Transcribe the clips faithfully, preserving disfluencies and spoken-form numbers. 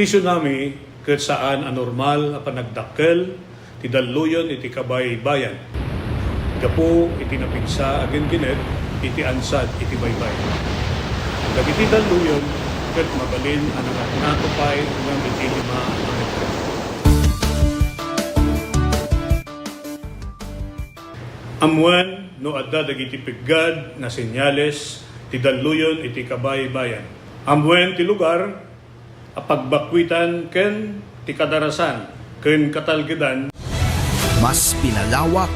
Ti tsunami ket saan a normal a panagdakkel ti dalluyon iti kabaybayan gapu iti napigsa a gingginep iti ansad iti baybay. Dagiti dalluyon ket mabalin a nangatngato pay ngem iti lima a metro. Ammuen no adda dagiti peggad nga senyales ti dalluyon iti kabaybayan. Ammuen ti lugar a pagbakkuitan ken ti kadarasan ken katalgedan. Mas pinalawak,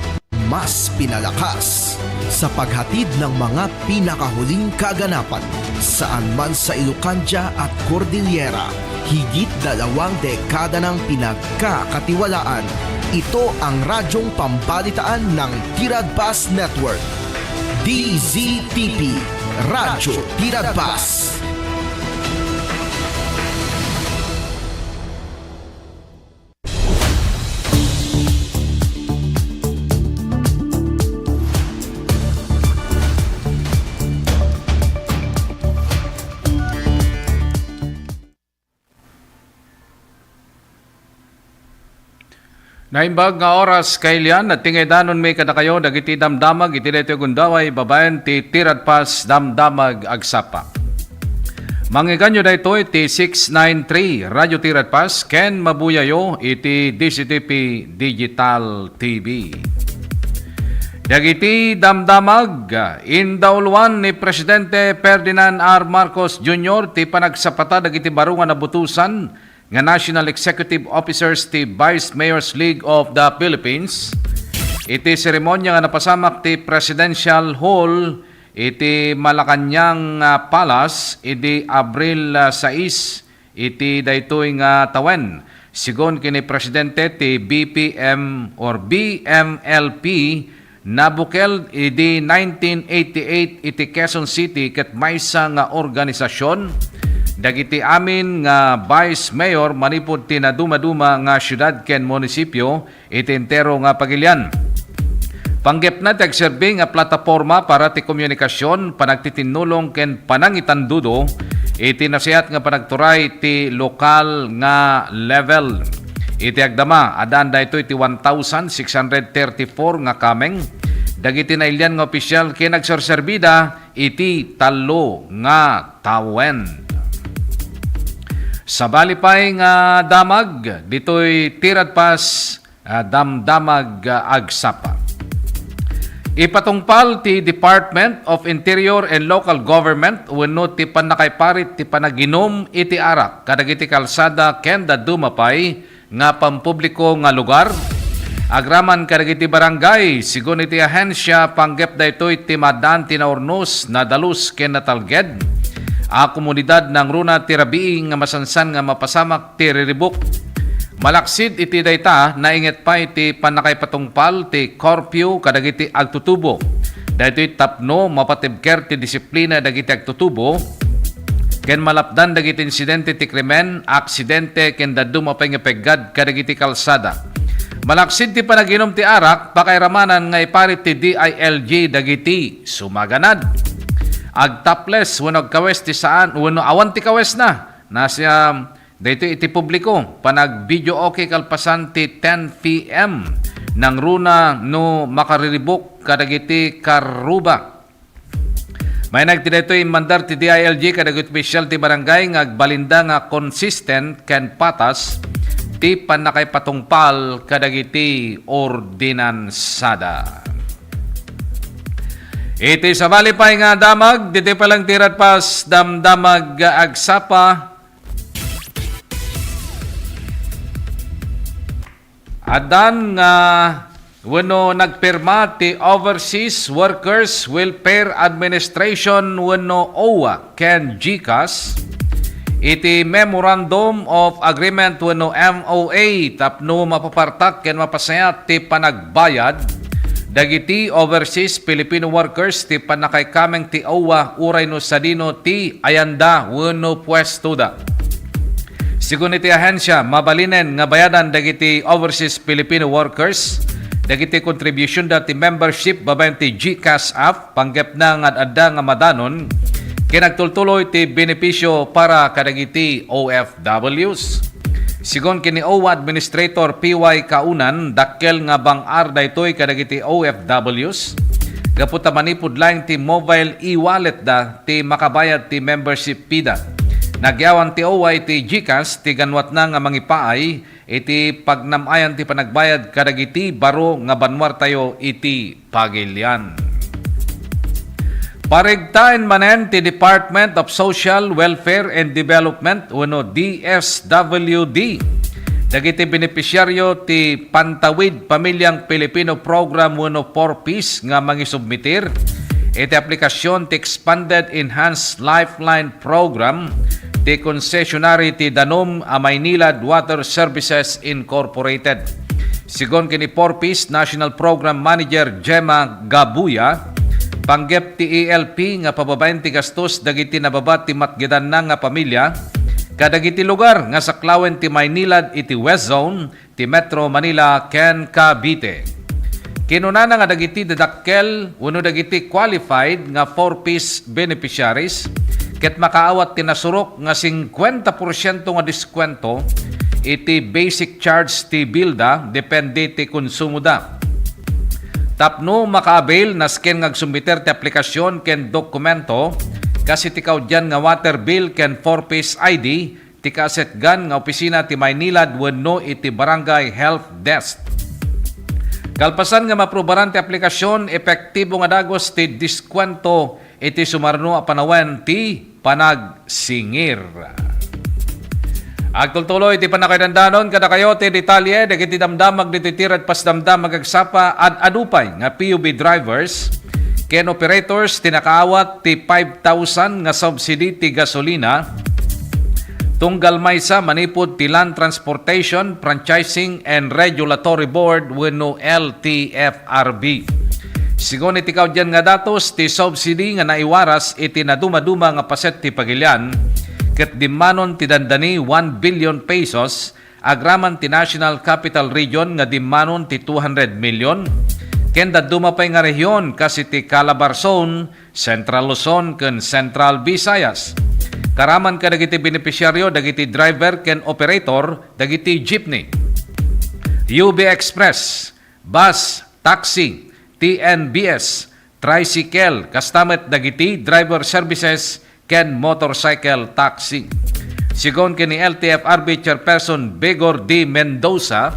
mas pinalakas sa paghatid ng mga pinakahuling kaganapan saan man sa Ilocandia at Cordillera. Higit dalawang dekada ng pinagkakatiwalaan. Ito ang radyong pambalitaan ng Tiradpas Network. D Z T P, Radyo Tiradpas. Naimbag nga oras, kailian, nagtingaydanonmi kadakayo dagiti damdamag iti daytoy gundaway babaen ti Tiradpas Damdamag Agsapa. Mangngegganyo daytoy ti six nine three Radyo Tiradpas ken mabuyayo iti D Z T P Digital T V. Dagiti damdamag, indauluan ni Presidente Ferdinand R. Marcos Junior ti panagsapata dagiti baro nga nabutosan nga National Executive Officers ti Vice Mayors League of the Philippines iti seremonia nga napasamak ti Presidential Hall iti Malacañang, ah, Palace idi Abril, ah, sais iti daytoy nga tawen. Sigun ken ni Presidente ti B P M or B M L P, nabukel idi nineteen eighty-eight iti Quezon City ket maysa nga organisasion dagiti amin nga vice mayor manipud ti nadumaduma nga siudad ken munisipio iti entero nga pagilian. Panggepna ti agserbi nga plataporma para ti komunikasion, panagtitinnulong ken panangitandudo iti nasayaat nga panagturay ti lokal nga level. Iti agdama, addaan daytoy ti one thousand six hundred thirty-four nga kameng dagiti nailian nga opisyal ken agserserbida iti tallo nga tawen. Sabali pay nga damag ditoy Tiradpas, ah, Damdamag, ah, Agsapa. Ipatungpal ti Department of Interior and Local Government wenno ti pannakaiparit ti panaginum iti arak kadagiti kalsada ken dadduma pay nga pampubliko nga lugar. Agraman kadagiti barangay, sigun iti ahensia, panggep daytoy ti maaddaan ti naurnos, nadalus ken natalged a komunidad nangruna ti rabii nga masansan nga mapasamak ti riribuk. Malaksid iti dayta, nainget pay ti pannakaipatungpal ti curfew kadagiti agtutubo. Daytoy tapno mapatibker ti disiplina dagiti agtutubo ken malapdan dagiti insidente ti krimen, aksidente ken dadduma pay nga peggad kadagiti kalsada. Malaksid ti panaginum ti arak, pakairamanan nga iparit ti D I L G dagiti sumaganad. Agtaples wenno agkawes ti saan wenno awan ti kawesna. Nasiam Daytoy iti publiko, panag-videoke kalpasan ti ten P M nangruna no makariribuk kadagiti karruba. Maynag ti daytoy, immandar ti D I L G kadagiti opisyal ti barangay nga agbalinda nga consistent ken patas ti pannakaipatungpal kadagiti ordinansada. Iti sabali pay nga damag, ditoy pay lang ti Radpas Damdamag Agsapa, Addan nga wenno nagpirma ti Overseas Workers Welfare Administration wenno OWWA ken GCAS iti Memorandum of Agreement wenno M O A tapno mapapartak ken mapasayat ti panagbayad dagiti overseas Filipino workers ti pannakaikameng ti OWWA uray no sadino ti ayanda wenno puestoda. Sigun iti ahensia, mabalinen nga bayadan dagiti overseas Filipino workers dagiti kontribusyonda ti membership babaen ti GCAS app, panggepna nga ad-adda nga madanon Ken agtultuloy ti benepisio para kadagiti O F Ws. Sigun ken ni O W A Administrator P Y Kaunan, dakkel nga bang-ar daytoy kadagiti O F Ws gapu ta manipud laeng ti mobile e-wallet da ti makabayad ti membership fee da. Nagyawan ti O W A iti GCash ti ganwatna nga mangipaay iti pagnam-ayan ti panagbayad kadagiti baro nga banwartayo iti pagilian. Paregtaen manen ti Department of Social Welfare and Development wenno D S W D dagiti benepisyaryo ti Pantawid Pamilyang Pilipino Program wenno four Ps nga mangisubmitir iti aplikasyon ti Expanded Enhanced Lifeline Program ti konsesyonary ti danum a Maynilad Water Services Incorporated. Sigun ken ni four Ps National Program Manager Gemma Gabuya, panggep ti E L P nga pababaen ti gastos dagiti nababa ti matgedanna nga pamilya kadagiti lugar nga saklawen ti Maynilad iti West Zone ti Metro Manila ken Cavite. Kinunana nga dagiti dadakkel wenno dagiti qualified nga four Ps beneficiaries ket makaawat ti nasurok nga singkuenta porsiento nga diskuwento iti basic charge ti bill da depende ti konsumo da. Tapno maka-avail, nasken nga agsubmiter ti aplikasyon ken dokumento kas iti kaudyan nga water bill ken four Ps I D ti kasetgan nga opisina ti Maynilad wenno iti Barangay Health Desk. Kalpasan nga maaprubaran ti aplikasyon, epektibo nga dagus ti diskuwento iti sumarno a panawen ti panagsingir. Agtultuloy ti pannakadandanon kadakayo ti detalye dagiti damdamag ditoy ti Radpas Damdamag agsapa, ad-adu pay nga P U V drivers ken operators ti nakaawat ti five thousand nga subsidy ti gasolina tunggal maysa manipud ti Land Transportation, Franchising and Regulatory Board wenno L T F R B. Sigun iti kaudyan nga datos, ti subsidy nga naiwaras iti nadumaduma nga paset ti pagilian ket dimmanon ti dandani one billion pesos agraman ti National Capital Region nga dimmanon ti two hundred million, ken dadduma pay nga rehiyon kas iti Calabarzon, Central Luzon ken Central Visayas. Karaman kadagiti benepisyaryo dagiti driver ken operator dagiti jeepney, U V Express, bus, taxi, T N B S, tricycle, kasta met dagiti driver services ken motorcycle taxi. Sigun ken ni L T F R B Chairperson Vigor D. Mendoza,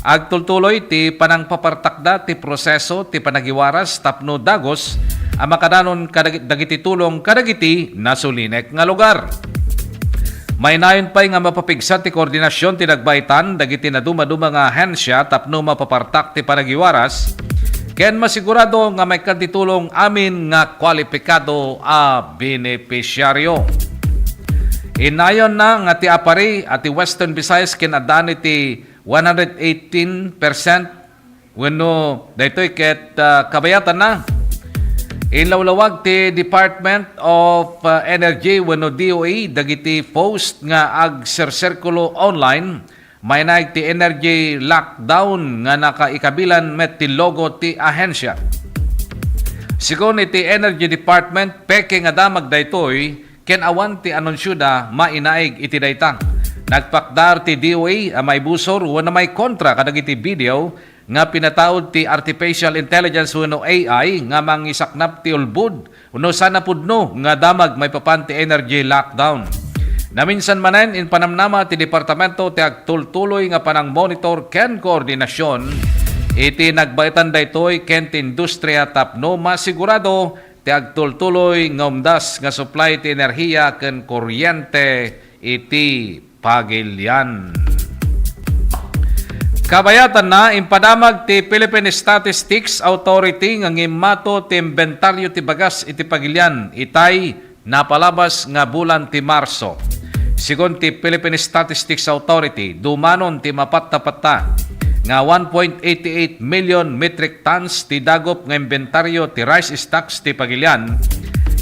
agtultuloy ti panangpapartakda ti proseso ti panagiwaras tapno dagus a makadanon kadag-, dagiti tulong kadagiti nasulinek nga lugar. Mainayon pay nga mapapigsa ti koordinasyon ti nagbaetan dagiti nadumaduma nga ahensya tapno mapapartak ti panagiwaras ken masigurado nga maikkan ti tulong amin nga kwalipikado a benepisyaryo. Inayonna nga ti apari a ti Western Visayas ken addaan iti one hundred eighteen percent wenno daytoy ket, ah, kabayatanna. Inlawlawag ti Department of, ah, Energy wenno D O E dagiti post nga agserserkulo online mainaig ti energy lockdown nga nakaikabilan met ti logo ti ahensya. Sigun iti Energy Department, peke nga damag daytoy ken awan ti anunsioda mainaig iti dayta. Nagpakdar ti D O E a maibusor wenno maikontra kadagiti video nga pinataud ti artificial intelligence wenno A I nga mangisaknap ti ulbod wenno saan a pudno nga damag maipapan ti energy lockdown. Naminsan manen, impanamnama ti departamento ti agtultuloy nga panangmonitor ken koordinasyon iti nagbaetan daytoy ken ti industria tapno masigurado ti agtultuloy nga umdas nga supply ti enerhiya ken kuryente iti pagilian. Kabayatanna, impadamag ti Philippine Statistics Authority nga ngimmato ti imbentaryo ti bagas iti pagilian itay napalabas nga bulan ti Marso. Sigun ti Philippine Statistics Authority, dumanon ti mapatta-patta nga one point eighty-eight million metric tons ti dagup nga imbentaryo ti rice stocks ti pagilian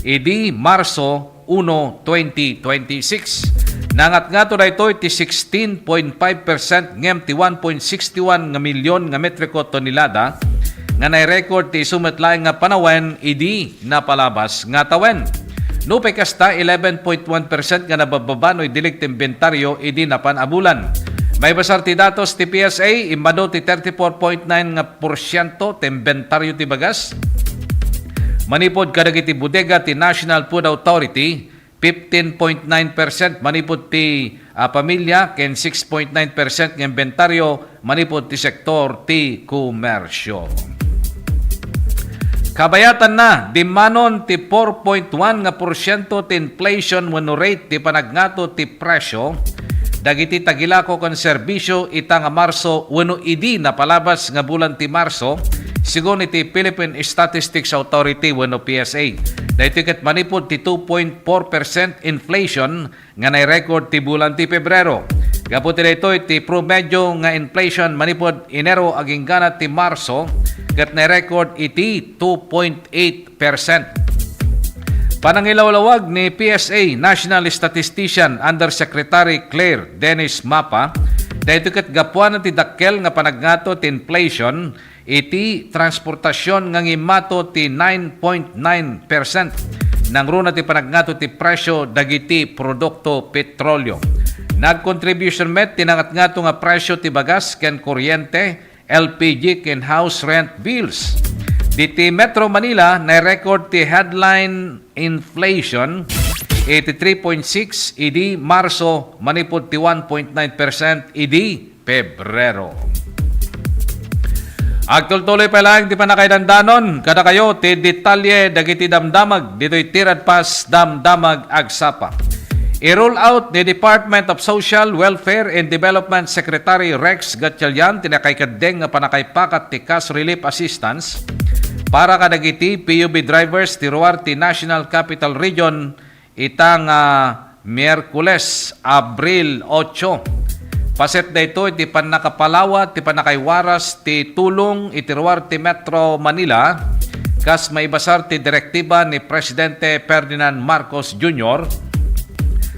idi Marso uno, twenty twenty-six. Nangatngato daytoy ti sixteen point five percent ngem ti one point six one nga milyon nga metriko tonelada nga nairecord ti isu met laeng nga panawen idi napalabas nga tawen. Nupay kasta, eleven point one percent nga nabababa no idilig ti imbentaryo idi napan a bulan. Maibasar ti datos ti P S A, immadu ti thirty-four point nine nga porsyento ti imbentaryo ti bagas manipud kadagiti bodega ti National Food Authority, fifteen point nine percent manipud ti, ah, pamilya, ken six point nine percent nga imbentaryo manipud ti sektor ti komersio. Kabayatanna, dimmanon ti four point one nga porsyento ti inflation wenno rate ti panagngato ti presyo dagiti tagilako ken serbisio ita nga Marso wenno idi napalabas nga bulan ti Marso, sigun iti Philippine Statistics Authority wenno P S A. Daytoy ket manipud ti two point four percent inflation nga nairecord ti bulan ti Pebrero. Gapu ti daytoy, ti promedyo nga inflation manipud Enero agingga na ti Marso ket nairecord iti two point eight percent. Panangilawlawag ni P S A National Statistician Undersecretary Claire Dennis Mapa, daytoy ket gapuana ti dakkel nga panagngato ti inflation iti transportasyon nga ngimmato ti nine point nine percent. Nangruna ti panagngato ti presyo dagiti produkto petrolyo. Nagkontribution met ti nangatngato nga presyo ti bagas ken kuryente, L P G ken house rent bills. Diti Metro Manila, nairecord ti headline inflation iti three point six idi Marso manipud ti one point nine percent idi Pebrero. Agtultuloy pay laeng ti pannakaidandanon kadakayo ti detalye dagiti damdamag ditoy Tiradpas Damdamag Agsapa. I-roll out ni Department of Social Welfare and Development Secretary Rex Gatchalian ti nakaikeddeng nga pannakaipakat ti cash relief assistance para kadagiti P U V drivers ti ruar ti National Capital Region ita nga Miyerkules, Abril ocho. Paset daytoy ti pannakapalawa ti pannakaiwaras ti tulong iti ruar ti Metro Manila, kas maibasar ti direktiba ni Presidente Ferdinand Marcos Junior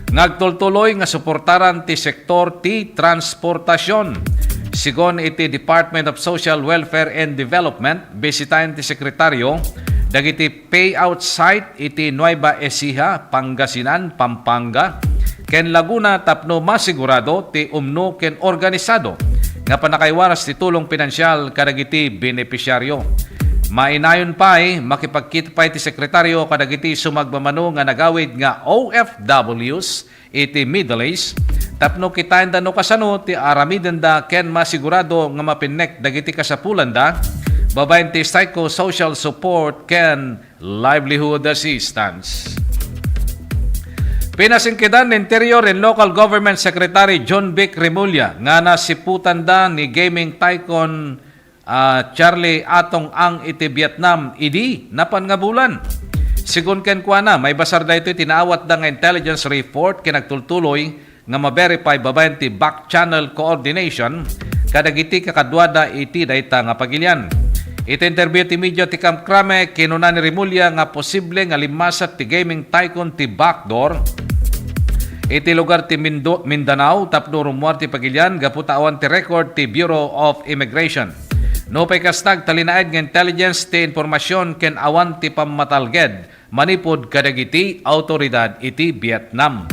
nga agtultuloy nga suportaran ti sektor ti transportasyon. Sigun iti Department of Social Welfare and Development, bisitaen ti sekretaryo dagiti payout site iti Nueva Ecija, Pangasinan, Pampanga, ken Laguna tapno masigurado ti umno ken organisado nga pannakaiwaras ti tulong pinansial kadagiti benepisyaryo. Mainayon pay, makipagkita pay ti sekretaryo kadagiti sumagmamano nga nagawid nga O F Ws iti Middle East tapno kitaenda no kasano ti aramidenda ken masigurado nga mapinnek dagiti kasapulanda babaen ti psychosocial support ken livelihood assistance. Pinasingkedan ni Interior and Local Government Secretary John Vic Remulla nga nasiputanda ni gaming tycoon, ah, Charlie Atong Ang iti Vietnam idi napan nga bulan. Sigun kenkuana, maibasar daytoy ti naawatda nga intelligence report ken agtultuloy nga ma-verify babaen ti back channel coordination kadagiti kakaduada iti dayta nga pagilian. Iti interview ti media ti Kamkrame, kinuna ni Remulla nga posible nga limmasat ti gaming tycoon ti backdoor iti lugar ti Mindo-, Mindanao tapno rummuar ti pagilian gapu ta awan ti record ti Bureau of Immigration. Nupay kasta, agtalinaed nga intelligence ti impormasyon ken awan ti pammatalged manipud kadagiti awtoridad iti Vietnam.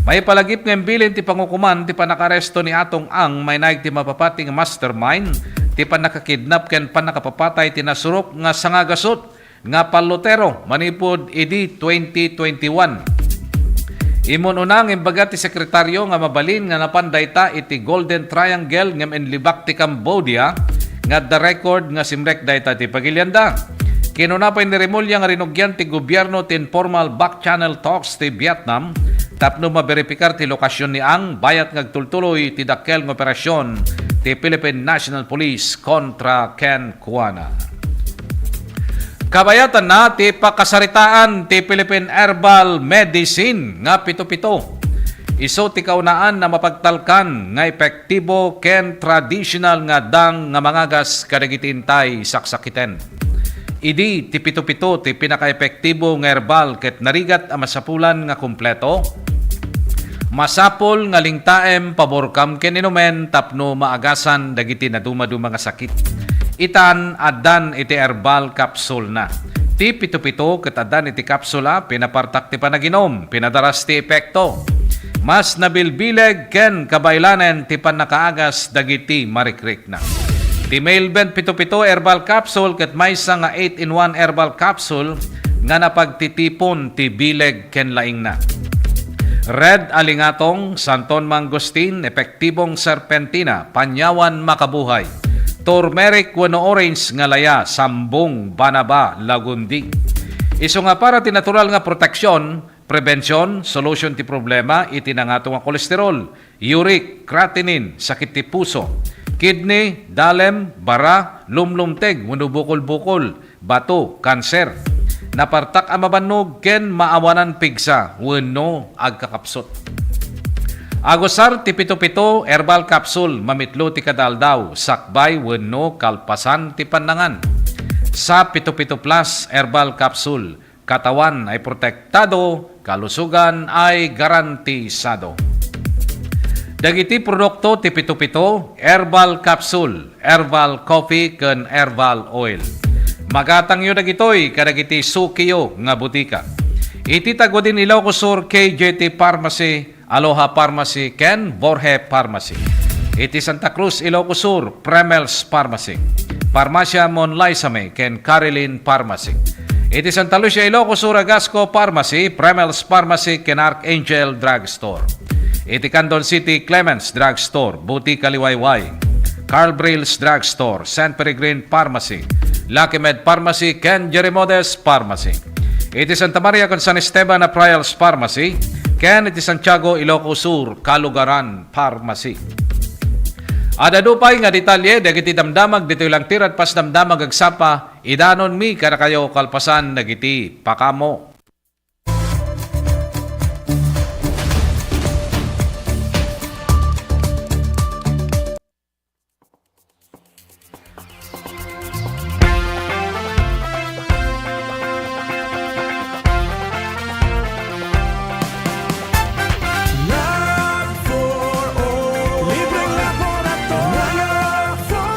Maipalagip nga imbilin ti pangukoman ti pannakaaresto ni Atong Ang, mainaig ti mapapati nga mastermind ti pannakakidnap ken pannakapapatay ti nasurok nga sangagasut nga pallotero manipud idi twenty twenty-one. Immun-una nga imbaga ti sekretaryo nga mabalin nga napan dayta iti Golden Triangle ngem inlibak ti Cambodia nga adda record nga simrek dayta ti pagilianda. Kinuna pay ni Remulla nga rinugian ti gobierno ti informal back channel talks ti Vietnam tapno maberipikar ti lokasyon ni Ang bayat nga agtultuloy ti dakkel nga operasyon ti Philippine National Police kontra kenkuana. Kabayatanna ti pakasaritaan ti Philippine Herbal Medicine nga pito-pito. Isu ti kaunaan a mapagtalkan nga epektibo ken tradisyonal nga dang nga mangagas kadagiti intay saksakiten. Idi ti pito-pito ti pinakaepektibo nga herbal ket narigat a masapulan nga kompleto, masapul nga lingtaem paborkam ken inumen tapno maagasan dagiti nadumaduma nga sakit. Itan, addan iti herbal capsule na. Ti pito-pito ket addan iti kapsula, pinapartak ti panaginum, pinadaras ti epekto. Mas nabilbileg ken kabaylanen ti pannakaagas dagiti marikrikna. Ti Mailbend pito-pito herbal capsule ket maysa nga eight-in-one herbal capsule nga napagtitipon ti bileg ken laingna. Red Alingatong, Santon Mangosteen, Epektibong Serpentina, Panyawan Makabuhay, Turmeric wenno Orange nga Laya, Sambong, Banaba, Lagundi. Isu nga para ti natural nga proteksyon, prebension, solusyon ti problema iti nangato nga kolesterol, uric, creatinine, sakit ti puso, kidney, dalem, bara, lumlumteg, wenno bukol-bukol, bato, kanser. Napartak a mabannog ken maawanan pigsa wenno agkakapsut. Agusar ti pito-pito herbal capsule, mamitlo ti kadaldaw, sakbay wenno kalpasan ti pannangan. Sa pito-pito plus herbal capsule, katawan ay protektado, kalusugan ay garantisado. Dagiti produkto ti pito-pito, herbal capsule, herbal coffee, ken herbal oil. Magatangyo dagitoy kadagiti sukiyo nga butika. Iti Tagudin, Ilocos Sur, K J T Pharmacy, Aloha Pharmacy, ken Borge Pharmacy. Iti Santa Cruz, Ilocos Sur, Premel's Pharmacy, Farmacia Monlaisame, ken Carilin Pharmacy. Iti Santa Lucia, Ilocos Sur, Agasco Pharmacy, Premel's Pharmacy, ken Archangel Drugstore. Iti Candon City, Clemens Drugstore, Butika Liwayway, Carl Brill's Drugstore, San Peregrine Pharmacy, Lucky Med Pharmacy, ken Jerimodes Pharmacy. Iti Santa Maria ken San Esteban, Aprayal's Pharmacy, ken iti Santiago, Ilocos Sur, Kalugaran Pharmacy. Adda pay nga detalye dagiti damdamag ditoy langtirad pas damdamag agsapa, idanonmi kadakayo kalpasan dagiti pakamo. Lab for all. Libreng laboratorio. Lab for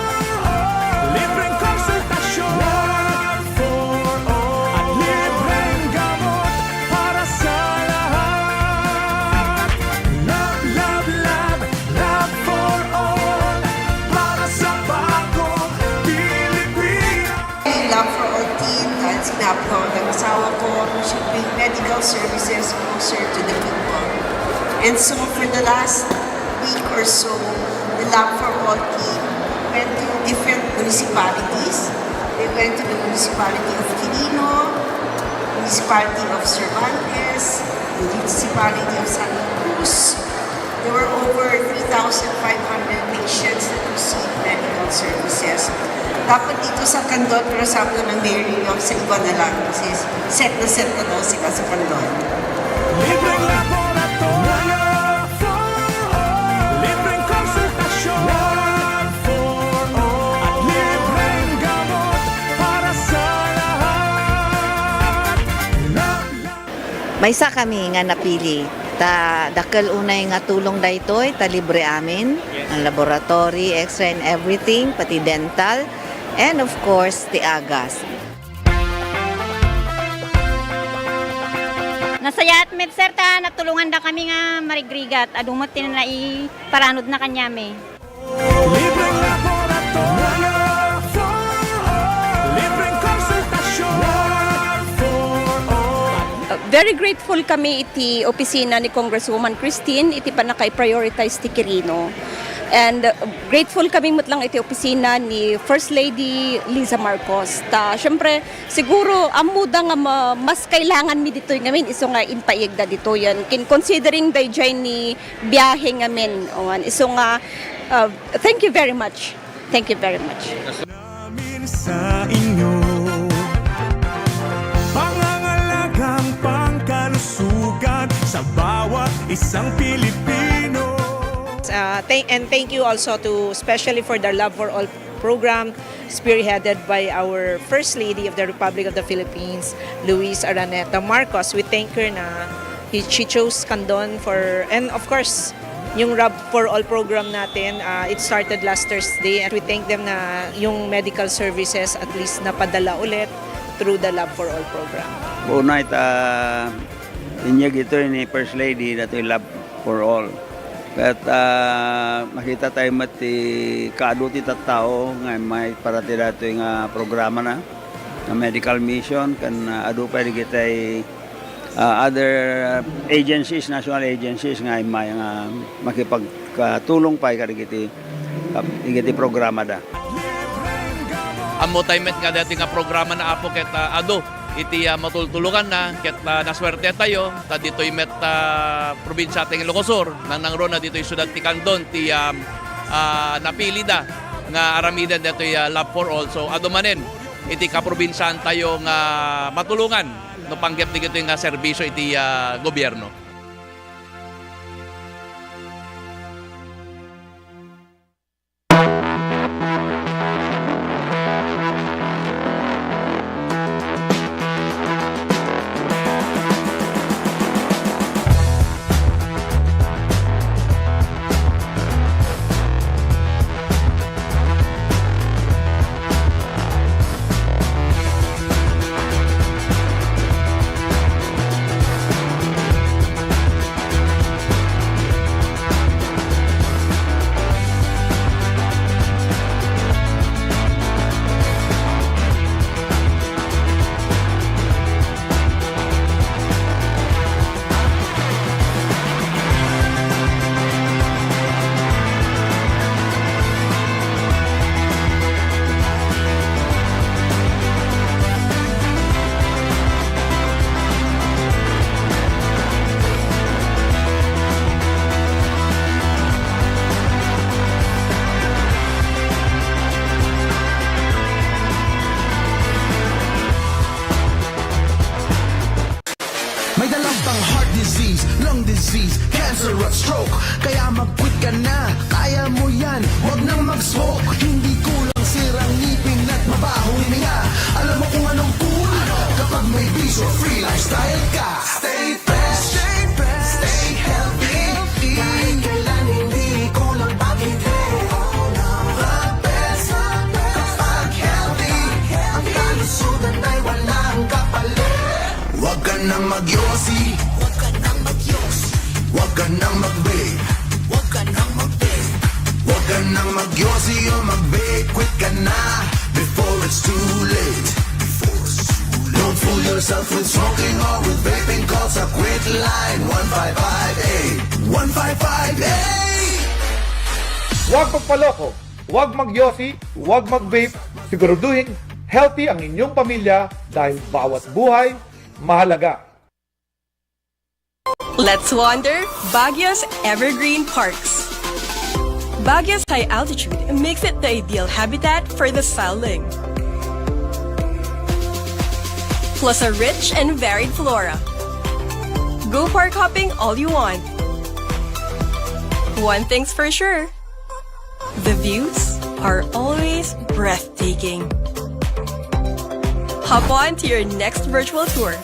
all. Libreng konsultasyon. Lab for all. At libreng gamot para sa lahat. Lab, lab, lab. Lab for all, para sa bagong Pilipinas. Lab for all team, dahil sinabi ho ng asawa ko, we should bring medical services closer to the people. And so for the last week or so, the Lab for All team went to different municipalities. They went to the municipality of Quirino, municipality of Cervantes, municipality of Santa Cruz. There were over three thousand five hundred patients that received medical services. Dapat dito sa Candon, pero sabi ko ng mayor ninyo, sa iba na lang. Kasi set na set na daw sila sa Candon. Libreng laboratorio for all. Libreng konsultasyon for all. At libreng gamot para sa lahat. Love, love. Maysa kami nga napili. Ta dakkel unay nga tulong daytoy, ta libre amin. Yes. Ang laboratory, X-ray and everything, pati dental, and of course, ti agas. Nasayaat met, sir, ta natulungan da kami nga marigrigat. Adu met ti naiparanod na kaniami. Libreng laboratorio for all. Libreng konsultasyon for all. Uh, very grateful kami iti opisina ni Congresswoman Christine iti pannakaiprioritize ti Quirino. And, uh, grateful kami met lang iti opisina ni First Lady Liza Marcos. Ta, syempre, siguro, ammoda nga ma-, mas kailangan mi ditoy ngamin, isu nga impaigda ditoyen. Kin-, considering dayjay ni biyahe ngamin. Awan, isu nga, uh, thank you very much. Thank you very much. Namin sa inyo. Pangangalagang pangkalusugan sa bawat isang Pilipino. Uh, thank, and thank you also to, especially for the Love for All program, spearheaded by our First Lady of the Republic of the Philippines, Luis Araneta Marcos. We thank her na he, she chose Candon for, and of course, yung Love for All program natin, uh, it started last Thursday. And we thank them na yung medical services at least napadala ulit. through the Love for All program. Una ita, inyeg ito ni First Lady, datoy Love for All. Ket, ah, makita tayo met ti kaadu ti tattao nga immay para ti datoy nga programa na, nga medical mission, ken, ah, adu pay dagiti, ah, other agencies, national agencies nga immay nga makipagkatulong pay kadagiti, ah, dagiti programa da. Ammo tayo met nga dati nga programa na, Apo, ket, ah, adu iti, ah, matultuluganna, ket, ah, nasuerte tayo, ta ditoy met, ah, probinsia ti Ilocos Sur, nangnangruna ditoy siudad ti Candon, ti, ah, ah, napili da nga aramiden ditoy, ah, Love for All. So, adu manen iti kaprobinsiaan tayo nga matulongan no panggep dagitoy nga serbisio iti, ah, gobierno. May dalang pang heart disease, lung disease, cancer at stroke. Kaya mag-quit ka na, kaya mo yan. Wag nang mag-smoke, hindi kulang sirang ngipin at mabaho hininga. Alam mo kung anong cool? Kapag may bisyo, free lifestyle ka. Stay fresh, stay fresh, stay healthy. Kahit kailan hindi kulang pag-ibig. The best, the best. Kapag healthy, ang kalusugan ay walang kapalit. Huwag ka nang magyosi. Huwag ka nang magyosi. Huwag ka nang mag-vape. Huwag ka nang mag-vape. Huwag ka nang magyosi o mag-vape. Quit ka na before it's too late. Before it's too late. Don't fool yourself with smoking or with vaping. Call sa Quit Line one five five eight. One five five eight. Huwag magpaloko, huwag magyosi, huwag mag-vape. Siguraduhin healthy ang inyong pamilya dahil bawat buhay mahalaga. Let's wander Baguio's evergreen parks. Baguio's high altitude makes it the ideal habitat for the silene. Plus a rich and varied flora. Go park hopping all you want. One thing's for sure, the views are always breathtaking. Hop on to your next virtual tour.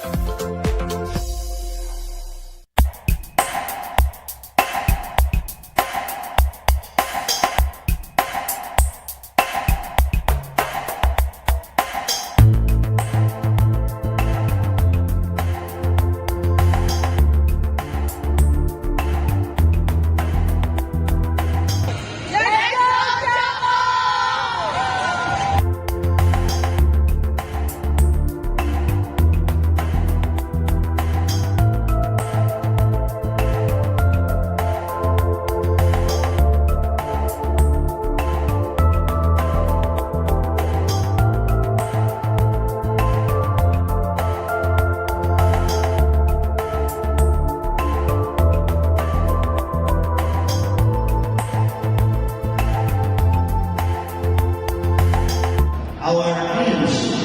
Our teams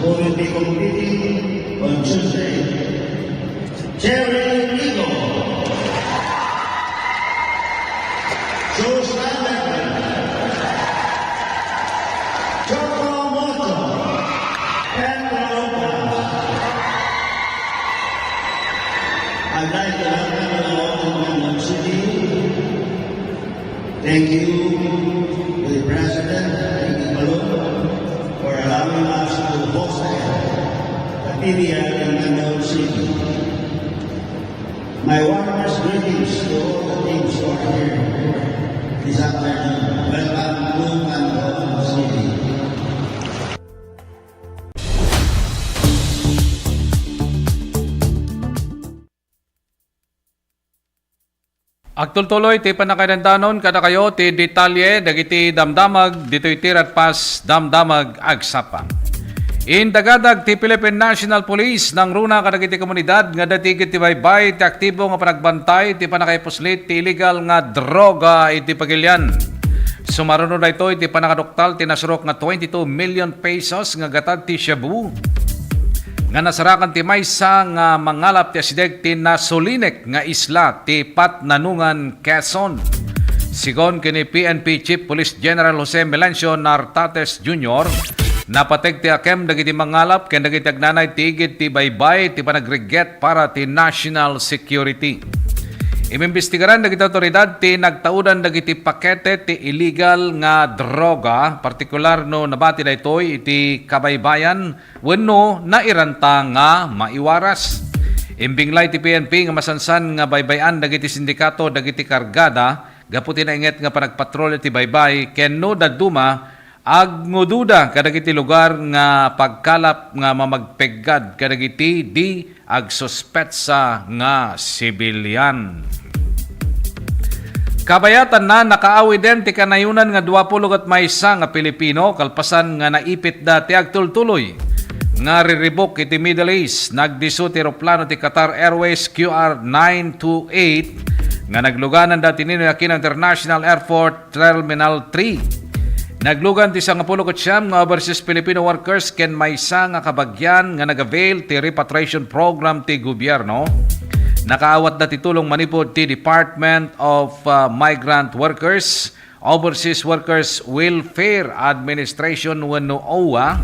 who will be competing on Tuesday, Jerry Nico, Joe Sandberg, Choco Moto, and Lopez. I'd like to welcome you all to Quezon City. Thank you to the President, Ricky Palun, for allowing us to host them. Media in Angeles City. My warmest greetings to all the teams who are here this afternoon. Welcome to Angeles City. Agtultuloy ti pannakaidandanon kadakayo ti detalye dagiti damdamag ditoy ti Radpas Damdamag Agsapa. Indagadag ti Philippine National Police nangruna kadagiti komunidad nga adda ti igid ti baybay ti aktibo nga panagbantay ti pannakaipuslit ti illegal nga droga iti pagilian. Sumaruno daytoy ti pannakaduktal ti nasurok nga twenty-two million pesos nga gatad ti shabu nga nasarakan ti maysa nga mangalap ti asideg ti nasulinek nga isla ti Patnanungan, Quezon. Sigon ken ni P N P Chief Police General Jose Melencio Nartates Junior, napateg ti akem dagiti mangalap ken dagiti agnanay ti igid ti baybay ti panagriget para ti national security. Imimbestigaran dagiti awtoridad ti nagtaudan dagiti pakete ti illegal nga droga, partikular no nabati daytoy iti kabaybayan wenno nairanta nga maiwaras. Imbinglay ti P N P nga masansan nga baybay-an dagiti sindikato dagiti kargada gapu ti nainget nga panagpatrolya ti baybay ken no dadduma, agngududa kadagiti lugar nga pagkalap nga mamagpeggad kadagiti di agsuspetsa nga sibilian. Kabayatanna, nakaawiden ti kanayonan nga dua pulo ket maysa nga Pilipino kalpasan nga naipitda ti agtultuloy nga riribuk iti Middle East. Nagdisso ti eroplano ti Qatar Airways Q R nine two eight nga nagluganan dati Ninoy Aquino International Airport Terminal three. Naglugan ti sangapulo ket siam nga overseas Filipino workers ken maysa nga kabagian nga nag-avail ti repatriation program ti gobyerno. Nakaawatda ti tulong manipud ti Department of, uh, Migrant Workers, Overseas Workers Welfare Administration wenno OWWA,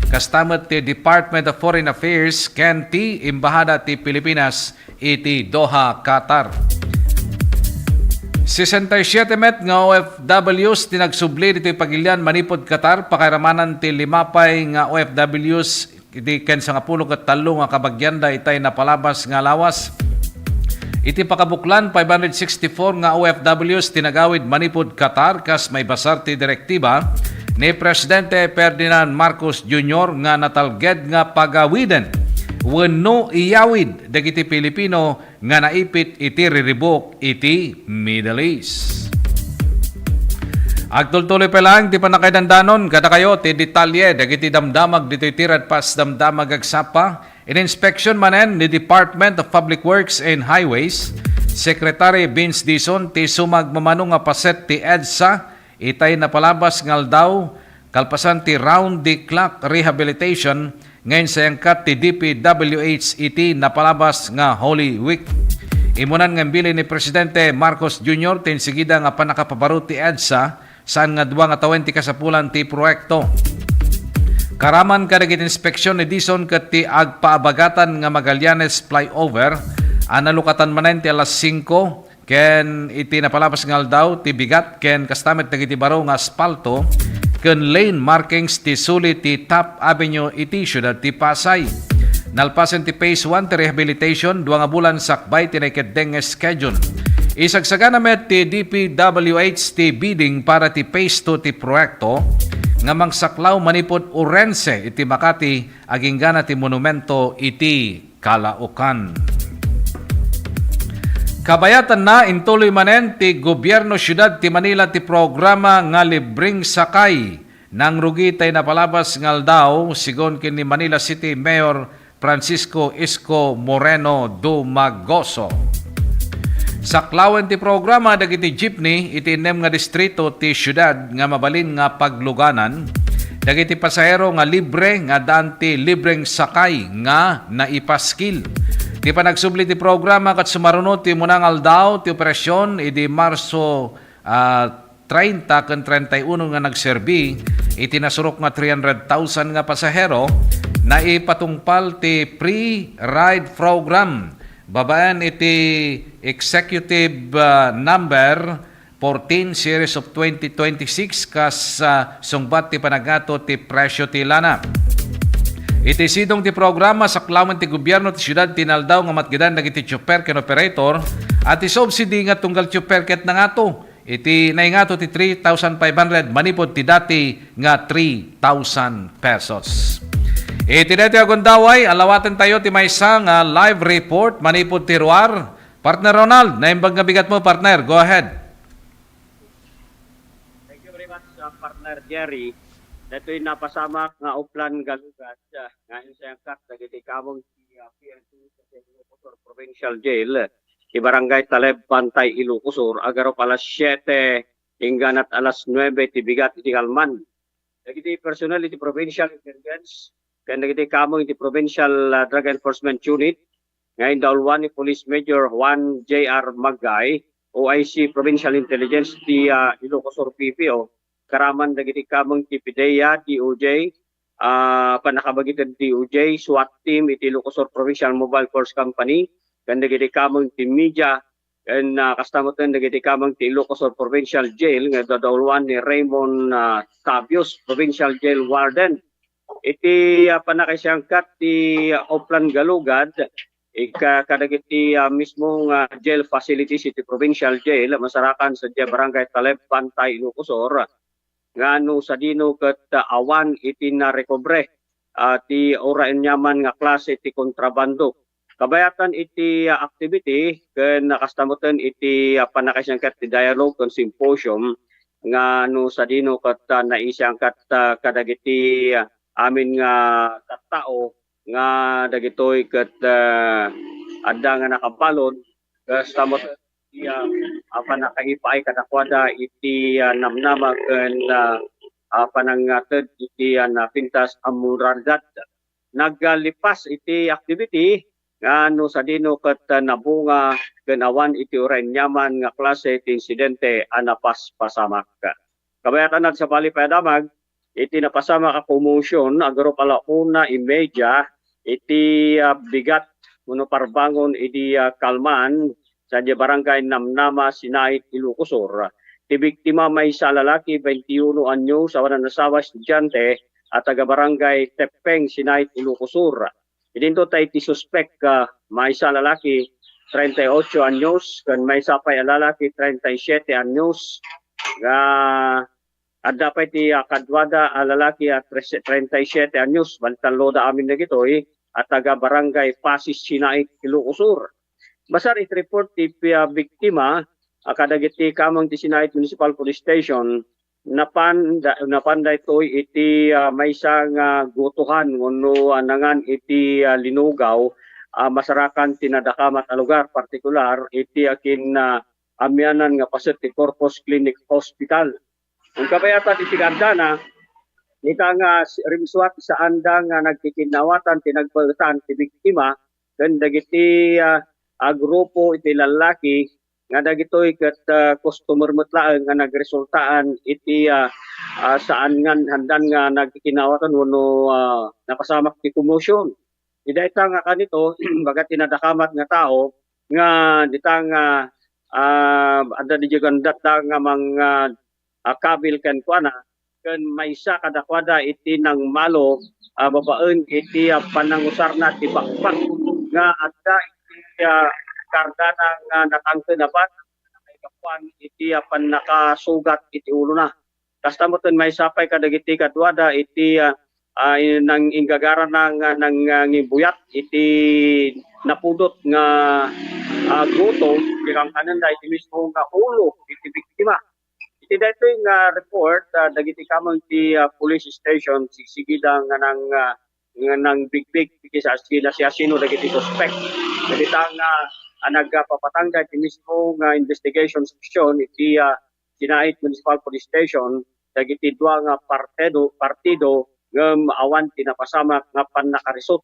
kasta met ti Department of Foreign Affairs ken ti Embahada ti Pilipinas iti Doha, Qatar. Sesenta y siete met nga O F Ws ti nagsubli ditoy pagilian manipud Qatar, pakairamanan ti lima pay nga O F Ws iti ken sangapulo ket tallo nga kabagianda itay napalabas nga lawas. Iti pakabuklan, five hundred sixty-four nga O F Ws ti nagawid manipud Qatar kas maibasar ti direktiba ni Presidente Ferdinand Marcos Junior nga natalged nga pagawiden wenno iyawid dagiti Pilipino nga naipit iti riribuk iti Middle East. Agtultuloy pay laeng ti pannakaidandanon kadakayo ti detalye dagiti damdamag ditoy ti Radpas Damdamag Agsapa. Ininspeksyon manen ni Department of Public Works and Highways Secretary Vince Dizon ti sumagmamano nga paset ti EDSA itay napalabas nga aldaw, kalpasan ti round-the-clock rehabilitation nga insayangkat ti D P W H iti napalabas nga Holy Week. Imunan nga imbilin ni Presidente Marcos Junior ti insigida nga pannakapabaro ti EDSA saan nga dua nga tawen ti kasapulan ti proyekto. Karaman kadagiti inspeksyon ni Dizon ket ti agpaabagatan nga Magallanes Flyover a nalukatan manen ti alas singko ken iti napalabas nga aldaw ti bigat ken kasta met dagiti baro nga aspalto ken lane markings ti suli ti Taft Avenue iti siudad ti Pasay. Nalpasen ti phase one ti rehabilitation, dua nga bulan sakbay ti naikeddeng nga schedule. Isagsagana met ti D P W H ti bidding para ti phase two ti proyekto nga mangsaklaw manipud Orense iti Makati agingga na ti monumento iti Calaucan. Kabayatanna, intuloy manen ti Gobierno Siudad ti Manila ti programa nga libreng sakay. Nangrugi tay napalabas nga aldaw, sigon ken ni Manila City Mayor Francisco Isko Moreno Dumagoso. Saklawen ti programa dagiti jeepney iti innem nga distrito ti siudad nga mabalin nga pagluganan dagiti pasahero nga libre nga addaan ti libreng sakay nga naipaskil. Ti panagsubli ti programa ket sumaruno ti umuna nga aldaw ti operasyon idi Marso, ah, treinta ken treinta y uno nga nagserbi iti nasurok nga three hundred thousand nga pasahero, naipatungpal ti free ride program babaen iti Executive, ah, Number fourteen Series of twenty twenty-six kas, ah, sungbat ti panagngato ti presyo ti lana. Iti sidong ti programa, saklamen ti gobierno ti siudad ti inaldaw nga matgedan dagiti chopper ken operator, a ti subsidy nga tunggal chopper ket nangato iti naingato ti three thousand five hundred manipud ti dati nga three thousand pesos. Iti daytoy a gundaway, alawaten tayo ti maysa nga live report manipud ti ruar. Partner Ronald, naimbag nga bigat mo, partner. Go ahead. Thank you very much, uh, partner Jerry. Datoy napasamak nga Oplan Galugad, uh, nga insengkat dagiti kameng ti, uh, P N P sa Ilocos Sur Provincial Jail, ti Barangay Taleb, Pantay, Ilocos Sur, agarup alas siete ingganat alas nuebe ti bigat iti kalman. Dagiti personnel iti Provincial Intelligence ken dagiti kameng iti Provincial, uh, Drug Enforcement Unit nga indauluan ni Police Major Juan J R Magay, O I C Provincial Intelligence ti, ah, Ilocos Sur P P O, karaman dagiti kameng ti PDEA, D O J, ah, pannakabagiten D O J, SWAT team iti Ilocos Sur Provincial Mobile Force Company, ken dagiti kameng ti media, ken, ah, kasta met ken dagiti kameng ti Ilocos Sur Provincial Jail nga idadauluan ni Raymond, ah, Tabios, Provincial Jail Warden. Iti, ah, pannakaisangkat ti, ah, Oplan Galugad, ika-, kadagiti, ah, mismo nga jail facilities iti provincial jail, masarakan sadiay Barangay Taleb, Pantay, Ilocos Sur, nga no sadino ket, ah, awan iti narekobre, ah, ti ura aniaman nga klase ti kontrabando. Kabayatan iti, ah, activity ken kasta met ken iti, ah, pannakaisangkat ti dialogue ken symposium nga no sadino ket, ah, naisangkat, ah, kadagiti, ah, amin nga tattao nga dagitoy ket, ah, adda nga nakabalon, kasta met iti, ah, ah, pannakaipaay kadakuada iti, ah, namnama ken, ah, ah, panangngated iti, ah, napintas a moralidad. Naglipas iti activity nga no sadino ket, ah, nabunga ken awan iti uray aniaman nga klase ti insidente a napaspasamak. Kabayatan, nagsabali pay a damag iti napasamak a komosion, agarup ala una y media iti, ah, bigat wenno parbangon idi, ah, kalman sadiay Barangay Namnama, Sinait, Ilocos Sur. Ti biktima maysa a lalaki, twenty-uno anyos, awan a nasawa, estudiante, a taga Barangay Teppeng, Sinait, Ilocos Sur. Idinto ta iti suspek, ah, maysa a lalaki, treinta y ocho anyos, ken maysa pay a lalaki, treinta y siete anyos, nga adda pay ti, ah, kaduada a lalaki a tres-, treinta y siete anyos, balitalloda amin dagitoy, a taga Barangay Pasis, Sinait, Ilocos Sur. Basar iti report ti pi-, ah, biktima, ah, kadagiti kameng ti Sinait Municipal Police Station, napan da-, napan daytoy iti, ah, maysa nga gutohan wenno, ah, nangan iti, ah, linugaw, ah, masarakan ti nadakamat a lugar, partikular iti akin, ah, amianan nga paset ti Corpus Clinic Hospital. Ken kabayatan iti kaadana, ita nga si-, rimsuat ti saanda nga nagkikinaawatan ti nagbaetan ti biktima ken dagiti, ah, a grupo iti lallaki nga dagitoy ket, ah, customer met laeng nga nagresultaan iti, ah, ah, saan nga handan nga nagkikinaawatan wenno, ah, napasamak ti komosion. Iti dayta nga kanito, baga ti nadakamat nga tao nga dita nga, ah, adda didiay gandatda nga mang, ah, ah, kabil kenkuana, ken maysa kadakuada iti nangmalo, ah, babaen iti, ah, panangusarna ti bakbak nga adda iti, ah, kargana nga natangken a bat, gapuan iti, ah, pannakasugat iti ulona. Kasta met ken maysa pay kadagiti kaduada iti, ah, ah, nang-inggagarana nga nangibuyat iti napudot nga, ah, gutom, ti kangkanenda iti mismo nga ulo iti biktima. Iti daytoy nga report, ah, dagiti kameng ti, ah, police station, sigsigida nga nang, ah, nga nangbigbig iti sa-, sina-, siasino dagiti suspek. Dagita nga, ah, nagpapatangda iti mismo nga investigation section iti, ah, Sinait Municipal Police Station, dagiti dua nga partido, partido ngem awan ti napasamak nga pannakarisut.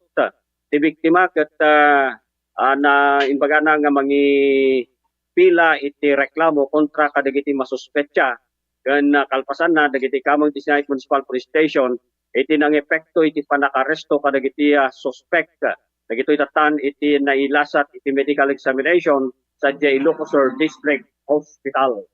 Ti biktima ket, ah, ah, na imbagana nga mangipila iti reklamo kontra kadagiti masuspetsa. Ken, ah, kalpasanna, dagiti kameng ti Sinait Municipal Police Station iti nangepekto iti pannakaresto kadagiti, ah, suspek. Dagitoy tattan iti nailasat iti medical examination sadiay Ilocos Sur District Hospital.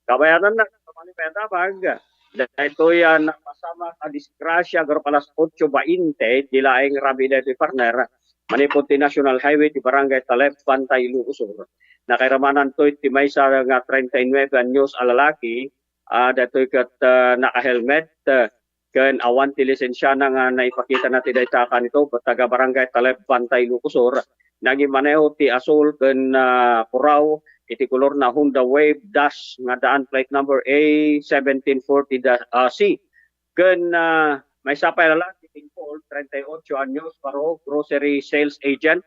Kabayatanna, sabali pay a damag, Daytoy a napasamak a disgrasya garup alas otso bainte, di laeng rabii daytoy, partner, manipud ti National Highway ti Barangay Taleb, Bantay, Ilocos Sur. Nakairamananto iti maysa nga treinta y nueve anyos a lalaki, ah, daytoy ket, ah, naka-helmet, ah, ken awan ti lisensiana nga naipakitana ti dayta a kanito, taga Barangay Taleb, Bantay, Ilocos Sur. Nangimaneho ti asul ken, ah, puraw iti kolor na Honda Wave Dash nga daan, plate number A seventeen forty dash, ah, C. Ken, ah, maysa pay a lalaki, tingkol, treinta y ocho anyos, baro, grocery sales agent.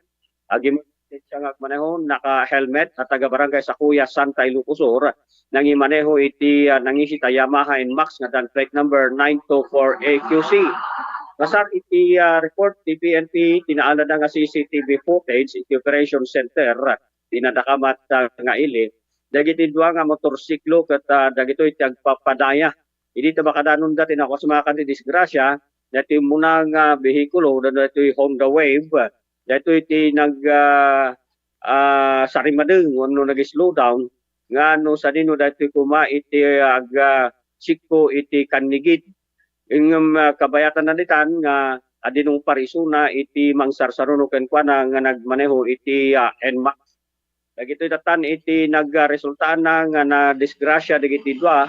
Agim-, siya nga agmaneho, naka-helmet, a taga Barangay Sakuya, Santa, Ilocos Sur, nangimaneho iti, ah, nangisit a Yamaha Nmax nga daan, plate number nine two four A Q C. Kasar iti, ah, report ti P N P, ti naalada nga C C T V footage iti Operation Center, ti nadakamat, ah, nga ili, dagiti dua nga motorsiklo ket, ah, dagitoy ti agpapadaya. Idi ta makadanonda ti napasamak a disgrasya, daytoy umuna nga behikulo, daytoy Honda Wave, daytoy ti nag, ah, ah, sarimadeng wenno nag-slow down, nga no sadino daytoy koma iti ag, ah, sikko iti kannigid. Ngem, ah, kabayatanna ditan nga adino parisuna iti mangsarsaruno kenkuana nga nagmaneho iti, ah, Nmax. Dagitoy datan iti nagresultaanna nga nadisgrasya dagiti dua,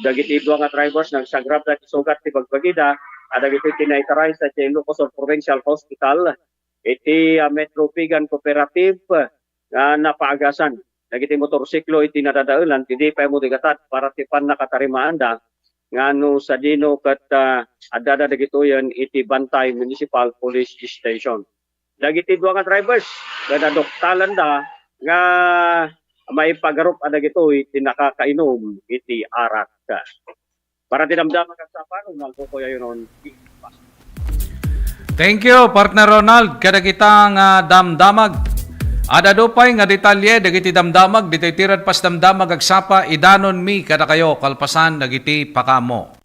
dagiti dua nga drivers, nagsagrap dagiti sugat ti bagbagida, a dagitoy ti naitaray sadiay Ilocos Sur Provincial Hospital, iti, ah, Metro Pigan Cooperative, nga napaagasan dagiti motorsiklo iti nadadaelan, ti di pay mo digatad para ti pannakatarimaanda nga no sadino ket, ah, addada dagitoyen iti Bantay Municipal Police Station. Dagiti dua nga drivers, nga naduktalanda nga maipagarup a dagitoy ti nakakainom iti arak. Para ti damdama ket sapa, Ronald Cocoy Ayunon. Thank you, partner Ronald, kadagita nga damdamag. Ad-adu pay nga detalye dagiti damdamag, ditoy ti Radpas Damdamag agsapa, idanonmi kadakayo kalpasan dagiti pakaammo.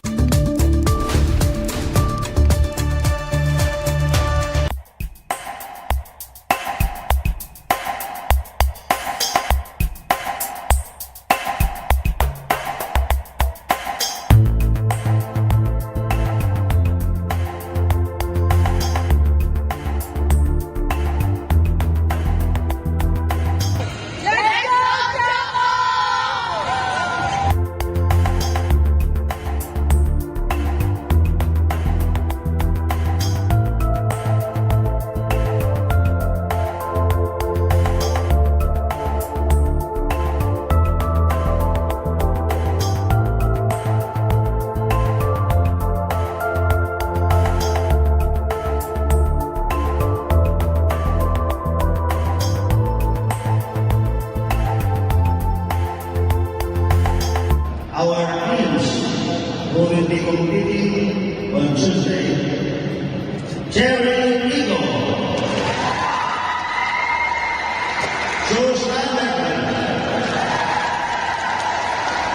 Our teams who will be competing on Tuesday, Jerry Rico, Joe Steinberg,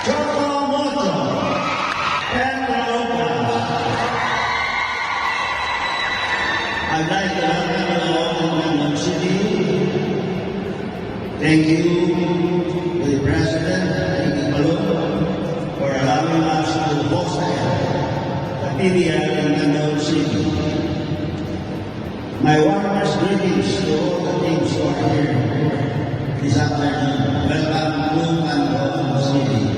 Choco Moto, and Lopez. I'd like to welcome you all to Mangkok City. Thank you to the President, Ricky Palou, for allowing us to host the P B L in Mangkok City. My warmest greetings to all the teams who are here this afternoon. Welcome to Mangkok City.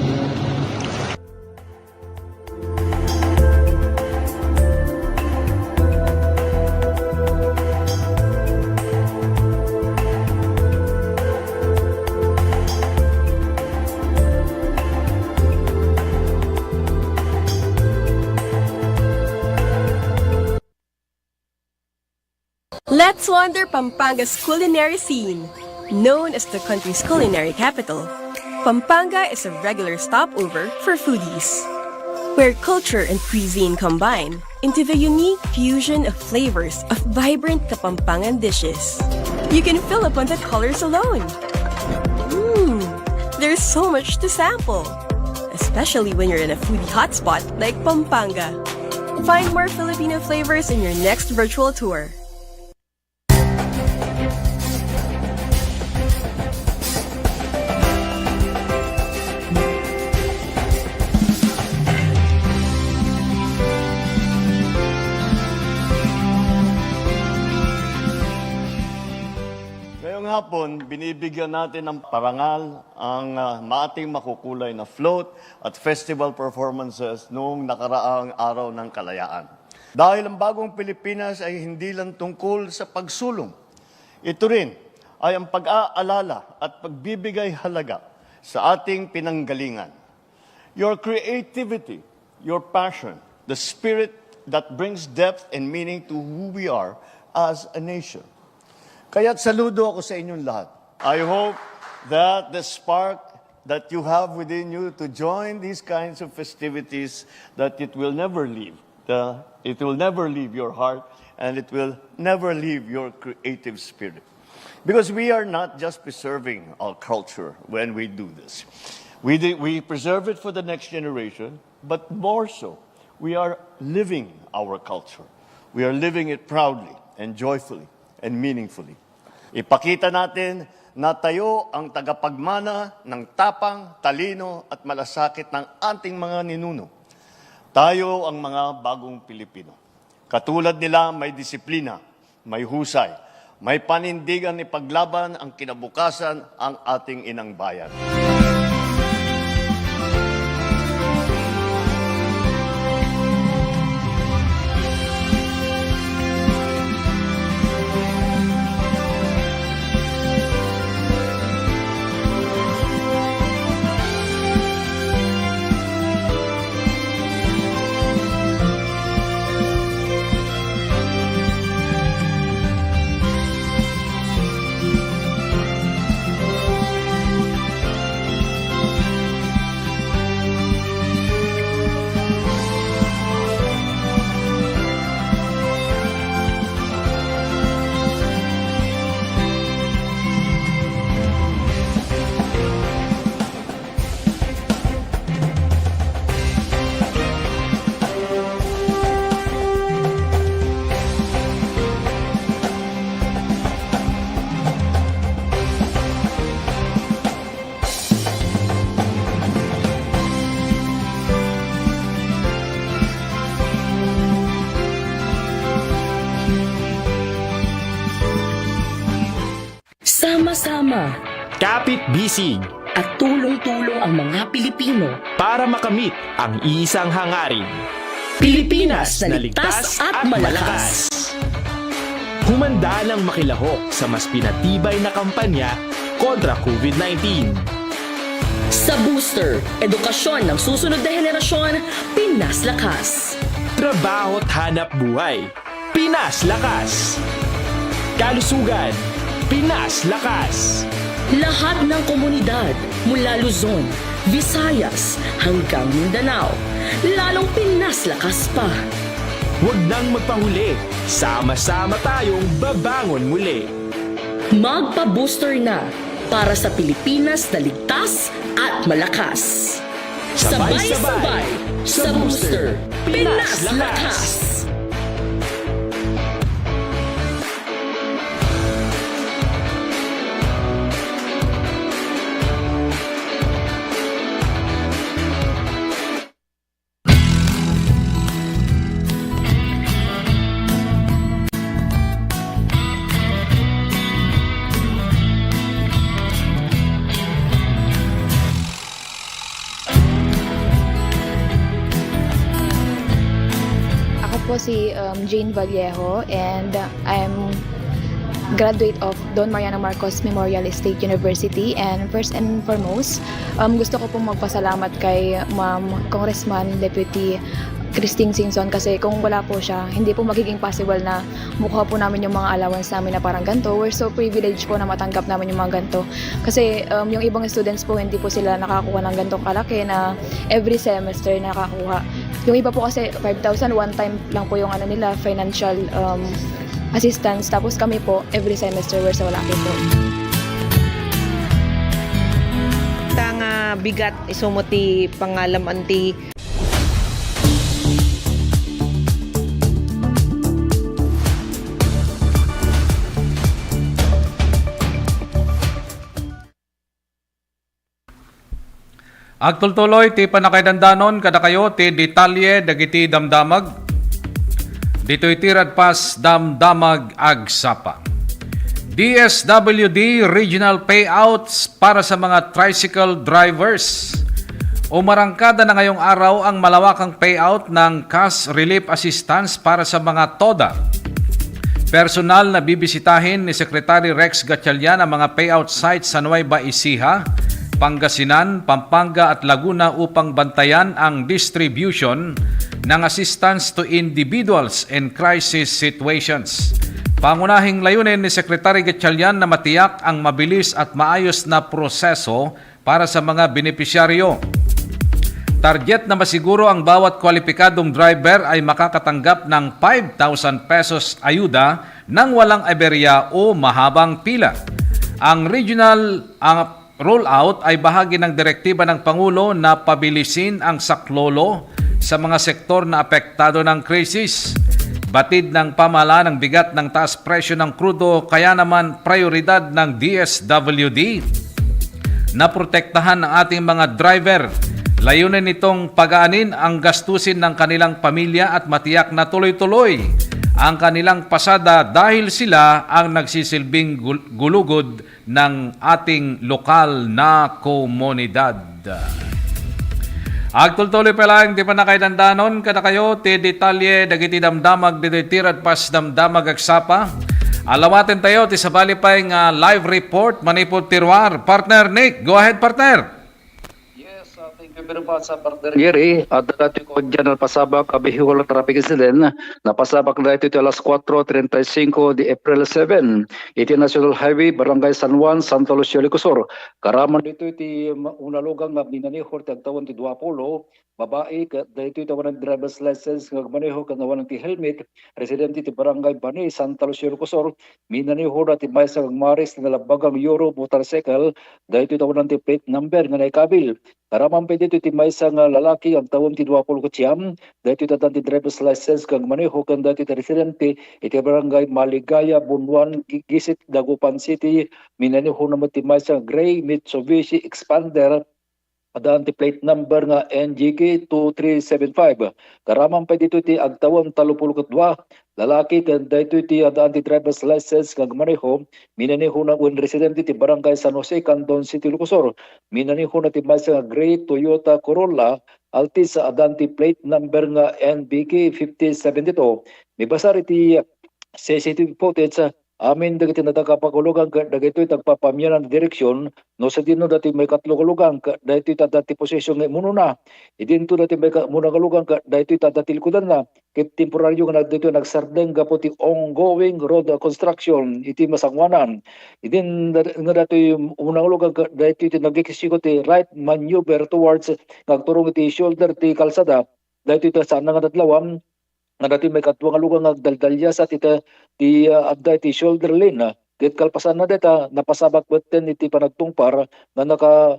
Let's wander Pampanga's culinary scene. Known as the country's culinary capital, Pampanga is a regular stopover for foodies, where culture and cuisine combine into the unique fusion of flavors of vibrant Kapampangan dishes. You can fill upon the colors alone. Mm, there's so much to sample, especially when you're in a foodie hotspot like Pampanga. Find more Filipino flavors in your next virtual tour. Binibigyan natin ng parangal ang, ah, maating makukulay na float at festival performances noong nakaraang araw ng kalayaan. Dahil ang bagong Pilipinas ay hindi lang tungkol sa pagsulong. Ito rin ay ang pag-aalala at pagbibigay halaga sa ating pinanggalingan. Your creativity, your passion, the spirit that brings depth and meaning to who we are as a nation. Kaya't saludo ako sa inyong lahat. I hope that the spark that you have within you to join these kinds of festivities, that it will never leave. The, it will never leave your heart, and it will never leave your creative spirit. Because we are not just preserving our culture when we do this. We, do, we preserve it for the next generation, but more so, we are living our culture. We are living it proudly and joyfully and meaningfully. Ipakita natin na tayo ang tagapagmana ng tapang, talino at malasakit ng ating mga ninuno. Tayo ang mga bagong Pilipino. Katulad nila, may disiplina, may husay, may panindigan ipaglaban ang kinabukasan ang ating inang bayan. Sama-sama. Kapit-bisig. At tulong-tulong ang mga Pilipino. Para makamit ang isang hangarin. Pilipinas na ligtas at malakas. Humanda nang makilahok sa mas pinatibay na kampanya kontra COVID nineteen. Sa Booster, edukasyon ng susunod na henerasyon, Pinas Lakas. Trabaho't hanap buhay, Pinas Lakas. Kalusugan, Pinas Lakas. Lahat ng komunidad, mula Luzon, Visayas, hanggang Mindanao, lalong Pinas Lakas pa. Huwag nang magpahuli, sama-sama tayong babangon muli. Magpa-booster na para sa Pilipinas na ligtas at malakas. Sabay-sabay sa Booster, Pinas Lakas! Ako po si, um, Jane Vallejo, and I'm graduate of Don Mariano Marcos Memorial State University. And first and foremost, um, gusto ko pong magpasalamat kay Ma'am Congressman Deputy Christine Singson, kasi kung wala po siya, hindi po magiging possible na makuha po namin yung mga allowance namin na parang ganito. We're so privileged po na matanggap namin yung mga ganito. Kasi, um, yung ibang students po, hindi po sila nakakuha ng ganitong kalaki na every semester nakakuha. Yung iba po kasi, five thousand, one time lang po yung ano nila, financial, um, assistance. Tapos kami po, every semester, we're so lucky po. Ta nga bigat, isu met ti pangalam-an ti Agtultuloy ti pannakaidandanon kadakayo ti detalye dagiti damdamag. Ditoy ti Radpas Damdamag Agsapa. D S W D regional payouts para sa mga tricycle drivers. Umarangkada na ngayong araw ang malawakang payout ng cash relief assistance para sa mga TODA. Personal na bibisitahin ni Secretary Rex Gatchalian ang mga payout sites sa Nueva Ecija, Pangasinan, Pampanga at Laguna upang bantayan ang distribution ng assistance to individuals in crisis situations. Pangunahing layunin ni Secretary Gatchalian na matiyak ang mabilis at maayos na proseso para sa mga benepisyaryo. Target na masiguro ang bawat kwalipikadong driver ay makakatanggap ng five thousand pesos ayuda nang walang aberya o mahabang pila. Ang regional, ang rollout ay bahagi ng direktiba ng Pangulo na pabilisin ang saklolo sa mga sektor na apektado ng krisis. Batid ng pamahalaan ang bigat ng taas presyo ng krudo, kaya naman prioridad ng D S W D na protektahan ang ating mga driver. Layunin nitong pagaanin ang gastusin ng kanilang pamilya at matiyak na tuloy-tuloy ang kanilang pasada dahil sila ang nagsisilbing gul-, gulugod ng ating lokal na komunidad. Agtultuloy pa lang ti pannakaidandanon kadakayo ti detalye dagiti damdamag ditoy ti radpas damdamag agsapa. Alawaten tayo ti sabali pay nga live report manipud ti ruar. Partner Nick, go ahead, partner. Yes, uh, thank you very much, uh, Partner Gary. Adda datoy ko diyan a pasabak a vehicular traffic incident. Napasabak daytoy ti alas kuatro treinta y cinco di April seven iti National Highway, Barangay San Juan, Santa Lucia, Ilocos Sur. Karaman ditoy ti ma-, unalugan nga minanihor ti agtawen ti dua pulo, babai, ket daytoy ti awanan driver's license nga agmaneho ken awanan ti helmet, residente ti Barangay Bani, Santa Lucia, Ilocos Sur. Minanihor ti maysa nga agmaris ti nalabbaga nga Euro motorcycle, daytoy ti awanan ti plate number nga naikabil. Karaman pay ditoy ti maysa nga lalaki nga agtawen ti dua pulo ket siam, daytoy ti addan ti driver's license nga agmaneho ken daytoy ti residente iti Barangay Maligaya, Bunuan, Gi-, Gisit, Dagupan City. Minanihona met ti maysa nga gray Mitsubishi Xpander, addan ti plate number nga N G K two three seven five. Karaman pay ditoy ti agtawen tallo pulo ket dua, lalaki ken daytoy ti addan ti driver's license nga agmaneho, minanihona wen residente ti Barangay San Jose, Candon City, Ilocos Sur. Minanihona ti maysa nga gray Toyota Corolla Altis, addan ti plate number nga N B K fifty seventy-two. Mibasar iti C C T V footage, amin dagiti nadakapagulogan ket dagitoy ti agpapamianan ti direksion, no sadino dati maikatlo nga lugan ket daytoy ti adda ti posesyon nga imunona. Idinto dati maika-, umuna nga lugan ket daytoy ti adda ti likudanna. Ket temporario nga daytoy nagsardeng gapu ti ongoing road construction iti masangoanan. Idin nga daytoy umuna nga lugan ket daytoy ti nag-execute ti right maneuver towards nga agturong iti shoulder ti kalsada. Daytoy ti saan nga nadlawan, nga daytoy maikadua nga lugan nga agdaldalias ti, ti, ah, adda iti shoulder lane, ah. Ket kalpasanna dayta, napasabak metten iti panagtungpar nga naka-,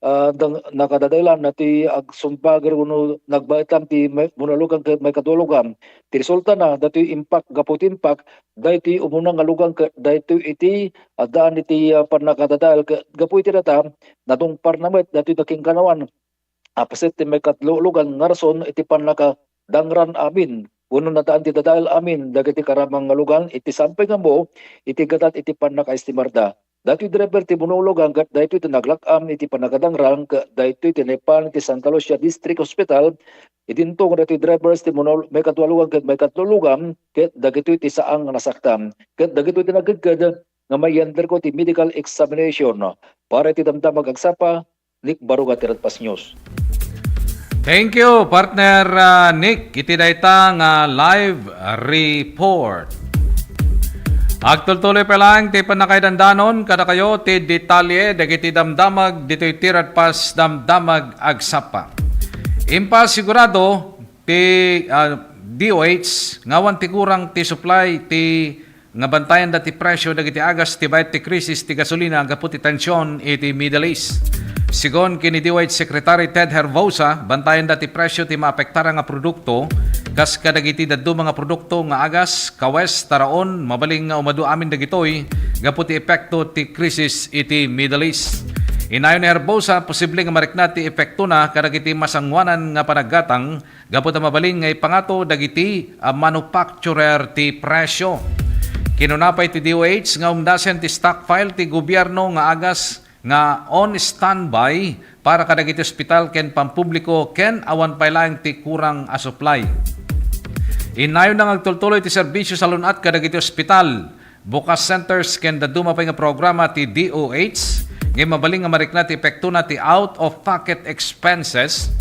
ah, dang-, nakadadaelan ti agsumbager wenno nagbaetan ti may-, umuna lugan ket maikadua lugan. Ti resultana, daytoy impact, gapu ti impact, daytoy umuna nga lugan ket daytoy iti addaan iti, ah, pannakadadael ket gapu iti dayta, natungparna met daytoy nakinkanawan a paset ti maikatlo lugan nga rason iti pannakadangran amin wenno nataan ti dadael amin dagiti karamang nga lugan iti sampay nga ammo iti gadat iti pannakaestimarda. Daytoy driver ti umuna nga lugan ket daytoy ti naglak-am iti pannakadangran ket daytoy ti naipan iti Santa Lucia District Hospital. Idinto nga daytoy drivers ti umuna-, maikadua lugan ket maikatlo lugan ket dagitoy ti saan nga nasaktan. Ket dagitoy ti nagkedked nga mai-undergo ti medical examination. Para iti Damdamag Agsapa, Nick Baruga ti Radpas News. Thank you, partner, ah, Nick. Iti dayta nga live report. Agtultuloy pa lang ti pannakaidandanon kadakayo ti detalye dagiti damdamag ditoy ti Radpas Damdamag Agsapa. Impasigurado ti, ah, D O H nga awan ti kurang ti supply ti nga bantayanda ti presyo dagiti agas ti bayat ti krisis ti gasolina gapu ti tension iti Middle East. Sigon ken ni D O H Secretary Ted Herbosa, bantayanda ti presyo ti maapektar nga produkto, kas kadagiti dadduma nga produkto nga agas, kawes, taraon, mabalin nga umadu amin dagitoy gapu ti epekto ti krisis iti Middle East. Inayon ni Herbosa, posible nga marikna ti epektona kadagiti masangoanan nga panaggatang gapu ta mabalin nga ipangato dagiti, ah, manufacturer ti presyo. Kinuna pay ti D O H nga umdasen ti stockpile ti gobierno nga agas nga on standby para kadagiti ospital ken pampubliko ken awan pay laeng ti kurang a supply. Innayon na nga agtultuloy ti serbisyo sa lun-at kadagiti ospital, bukas centers ken dadduma pay nga programa ti D O H, ngem mabalin nga marikna ti epektona ti out-of-pocket expenses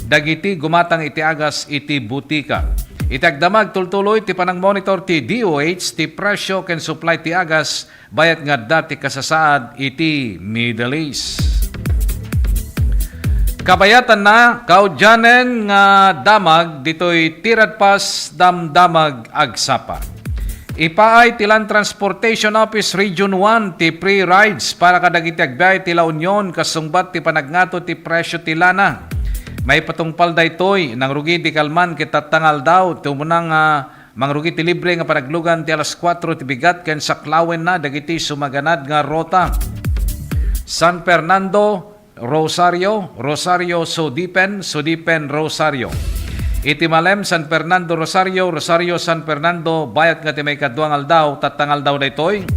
dagiti gumatang iti agas iti butika. Iti agdama, agtultuloy ti panangmonitor ti D O H ti presyo ken supply ti agas bayat nga adda ti kasasaad iti Middle East. Kabayatanna, kaudianen nga damag ditoy Tiradpas Damdamag Agsapa. Ipaay ti Land Transportation Office Region one ti free rides para kadagiti agbiyahe ti La Union kasungbat ti panagngato ti presyo ti lana. Maipatungpal daytoy, nangrugi ti kalman ket tatta nga aldaw ti umuna nga mangrugi ti libre nga panaglugan ti alas kuatro ti bigat ken saklawenna dagiti sumaganad nga ruta. San Fernando, Rosario, Rosario, Sudipen, Sudipen, Rosario. Iti Malem, San Fernando, Rosario, Rosario, San Fernando, bayat nga ti maikadua nga aldaw, tatta nga aldaw daytoy.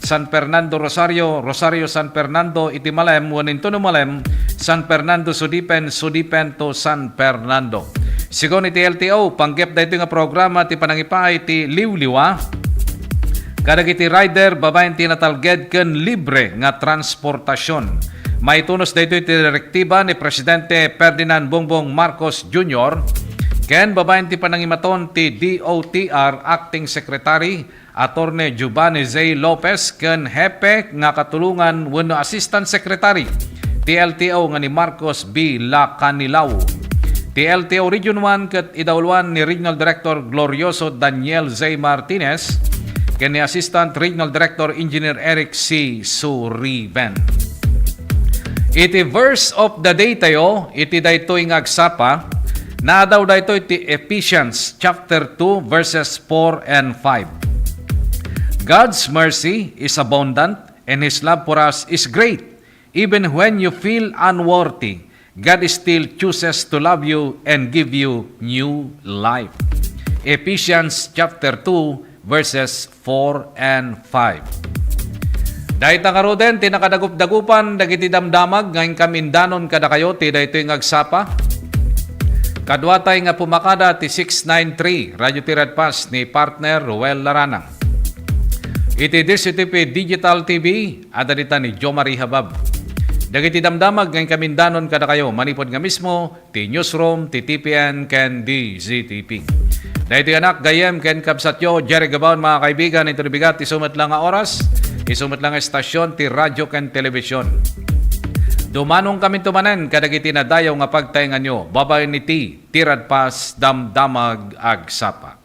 San Fernando, Rosario, Rosario, San Fernando, iti Malem, wen intono Malem, San Fernando, Sudipen, Sudipen to San Fernando. Sigun iti L T O, panggep daytoy nga programa ti panangipaay ti liwliwa kadagiti rider babaen ti natalged ken libre nga transportasion. Maitunos daytoy ti direktiba ni Presidente Ferdinand Bongbong Marcos Junior ken babaen ti panangimaton ti D O T R Acting Secretary Attorney Giovanni J. Lopez ken hepe nga katulongan wenno Assistant Secretary ti L T O nga ni Marcos B. Lacanilao. Ti L T O Region one ket idauloan ni Regional Director Glorioso Daniel J. Martinez ken ni Assistant Regional Director Engineer Eric C. Suriben. Iti verse of the day tayo, iti daytoy nga agsapa, naadaw daytoy ti Ephesians chapter two, verses four and five. God's mercy is abundant and His love for us is great. Even when you feel unworthy, God still chooses to love you and give you new life. Ephesians chapter two, verses four and five. Dayta ngaruden ti nakadagup-dagupan dagiti damdamag nga inkam indanon kadakayo ti daytoy nga agsapa. Kaduatay nga pumakada ti six nine three Radio Tiradpas ni partner Ruel Laranang. Iti D C T V Digital T V, adda dita ni Jo Marie Habab. Dagiti damdamag nga inkam indanon kadakayo manipud nga mismo ti newsroom ti T P N ken D Z T P. Daytoy anak, gayyem ken kabsatyo, Jerry Gabaon, mga kaibigan, iti bigat, isu met la nga oras, isu met la nga estasyon ti radyo ken telebisyon. Dumanongkaminto manen kadagiti nadayaw nga pagtaenganyo, babaen iti Tiradpas Damdamag Agsapa.